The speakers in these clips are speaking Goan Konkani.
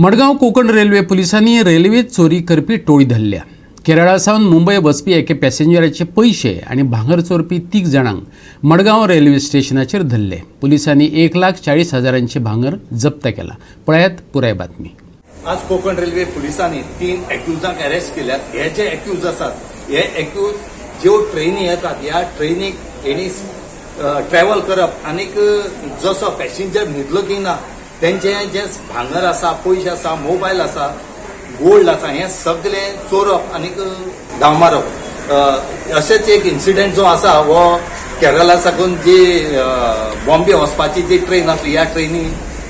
मडगांव कोकण रेल्वे पुलिसांनी रेल्वे चोरी करपी टोळी धरल्या. केरळा सावन मुंबय वचपी एके पॅसेंजराचे पयशे आनी भांगर चोरपी तीग जाणांक मडगांव रेल्वे स्टेशनाचेर धरले. पुलिसांनी 1,40,000ांचे भांगर जप्त केला. पळयात पुराय बातमी. आज कोकण रेल्वे पुलिसांनी तीन एक्युजांक अरेस्ट केल्यात. हे जे एक्यूज आसात, हे एक्यूज ज्यो ट्रेनी येतात, ह्या ट्रेनीक हेणी ट्रॅव्हल करप आनीक जसो पॅसेंजर न्हिदलो की ना, तेंचे जे भांगर आसा, पयशे आसा, मोबायल आसा, गोल्ड आसा, हें सगळें चोरप आनीक धांव मारप. अशेंच एक इन्सिडेंट जो आसा हो केरला साकून जी बॉम्बे वचपाची जी ट्रेन आसली, ह्या ट्रेनी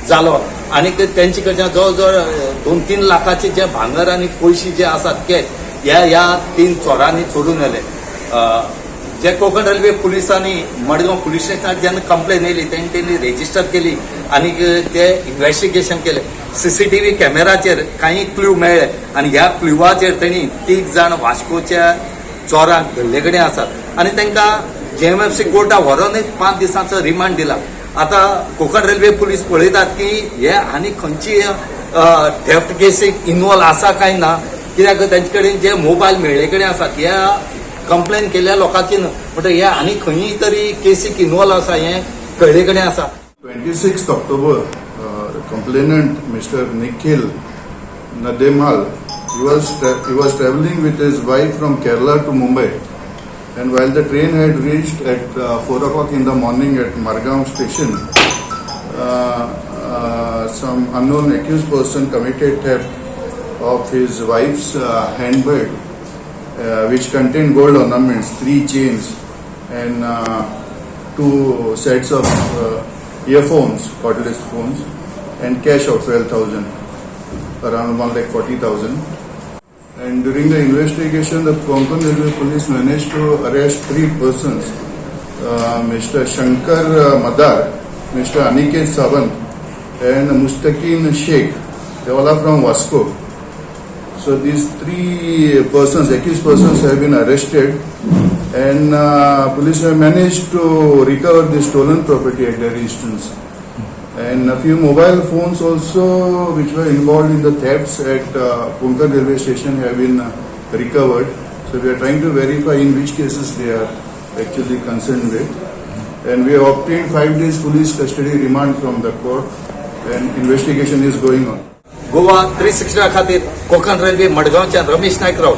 जालो आनीक तेंचे कडच्यान जवळ जवळ 2-3 लाखाचे जे भांगर आनी पयशे जे आसात कॅश, ह्या ह्या तीन चोरांनी चोरून व्हेले. जे कोकण रेल्वे पुलिसांनी मडगांव पुलीस स्टेशनार जेन्ना कंप्लेन येयली, तेणी तेणी रेजिस्टर केली आनी ते इन्व्हेस्टिगेशन केले. सीसीटीव्ही कॅमेराचेर काही क्ल्यू मेळ्ळे आनी ह्या क्ल्यूवाचेर तेणी तीग जाण वास्कोच्या चोरांक धरले कडेन आसात आनी तांकां जेएमएफसी कोर्टात व्हरोन 5 दिसांचो रिमांड दिला. आता कोकण रेल्वे पुलीस पळयतात की हे आनी खंयची थेफ्ट केसीक इन्वॉल्व आसा काय ना, कित्याक तेंचे कडेन जे मोबायल मेळ्ळे कडेन आसात ह्या कंप्लेन केल्ल्या लोकांची न्हू, म्हणटकीर हे आनी खंयी तरी केसीक इन्वॉल्व आसा हें कळ्ळे कडेन आसा. 26th October, the complainant, Mr. Nikhil Nademal, he was traveling with his wife from Kerala to Mumbai. And while the train had reached at 4 o'clock in the morning at Margao station, some unknown accused person committed theft of his wife's handbag, which contained gold ornaments, three chains, and two sets of earphones, cordless phones, and cash of 12,000, around 1,40,000. And during the investigation, the Konkan Railway Police managed to arrest three persons, Mr. Shankar Madar, Mr. Aniket Sawant, and Mustakin Sheikh. They all are from Vasco. So these three persons, accused persons, have been arrested, and police have managed to recover the stolen property at their instance. And a few mobile phones also, which were involved in the thefts at Konkan railway station, have been recovered. So we are trying to verify in which cases they are actually concerned with. And we have obtained 5 days police custody remand from the court, and investigation is going on. Goa 360 खातीर कोकण रेल्वे मडगांवच्यान रमेश नायक राऊत.